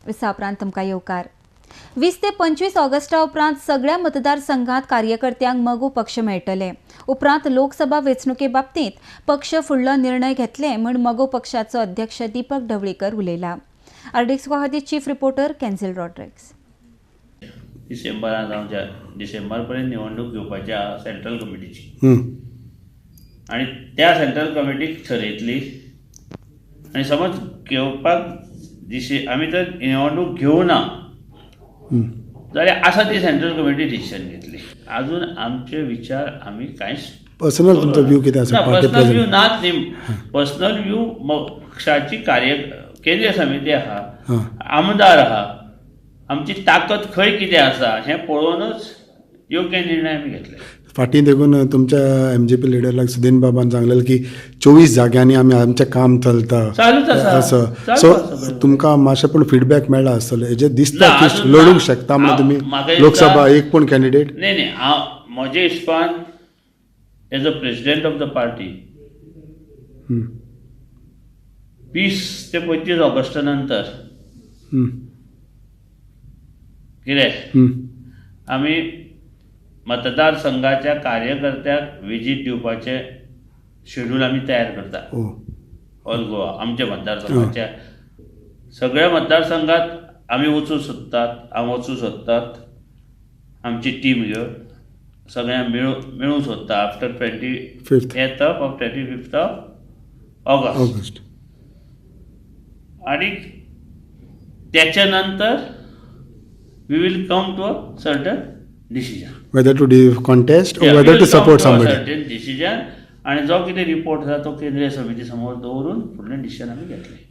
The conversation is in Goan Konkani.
विसा उपरांत तुमकां येवकार. 20 ते 25 ऑगस्टा उपरांत सगळ्या मतदारसंघात कार्यकर्त्यांक मगो पक्ष मेळटले. उपरांत लोकसभा वेंचणुके बाबतींत पक्ष फुडलो निर्णय घेतले म्हूण मगो पक्षाचो अध्यक्ष दीपक ढवळीकर उलयला. आरडीएक्स खातीर चीफ रिपोर्टर कॅन्झिल रॉड्रिक्स. डिसेंबरान जावच्या, डिसेंबर पर्यंत निवडणूक घेवपाची आहा सेंट्रल कमिटीची आनी त्या सेंट्रल कमिटीक ठरयतली आनी समज घेवपाक दिशे आमी जर निवडणूक घेवना जाल्यार आसा ती सेंट्रल कमिटी डिसिजन घेतली. अजून आमचे विचार आमी कांयच पर्सनल तुमचो व्यू कितें आसा पार्टी पर्सनल व्यू प्रेझिडेंट? नाच न्ही, पर्सनल व्यू पक्षाची कार्य केंद्रीय समिती आहा, आमदार आहा, आमची ताकद खंय कितें आसा हें पळोवनच योग्य निर्णय आमी घेतले. फाटीं देखून तुमच्या एमजीपी लिडराक सुदीन बाबान सांगलेलें की 24 जाग्यांनी आमी आमचें काम चलता. चालूच आसा. असो चालू सो आसा, बरोबर. तुमकां मातशें पूण फिडबॅक मेळ्ळा आसतलो हेजेर दिसता ना, की अजून लढूंक ना. शकता म्हणून तुमी म्हाका दिसता- लोकसभा एक पूण कॅन्डिडेट? न्ही, हांव म्हजे हिसपान as a president of the party 20 ते 25 ऑगस्टा नंतर कितें आमी मतदारसंघाच्या कार्यकर्त्याक विजीट दिवपाचें शेड्यूल आमी तयार करता. ऑल गोवा आमच्या मतदारसंघाच्या सगळ्या मतदारसंघात आमी वचूं सोदतात, हांव वचूं सोदतात, आमची टीम घेवन सगळ्यांक मेळूंक सोदता after 20 fifth. Eighth of 25th of August. August. आणि त्याच्या नंतर we will come to a certain decision. Whether to contest, whether to support somebody. Certain decision आणि जो कितें रिपोर्ट आसा तो केंद्रीय समिती समोर दवरून फुडलें डिसिजन आमी घेतले.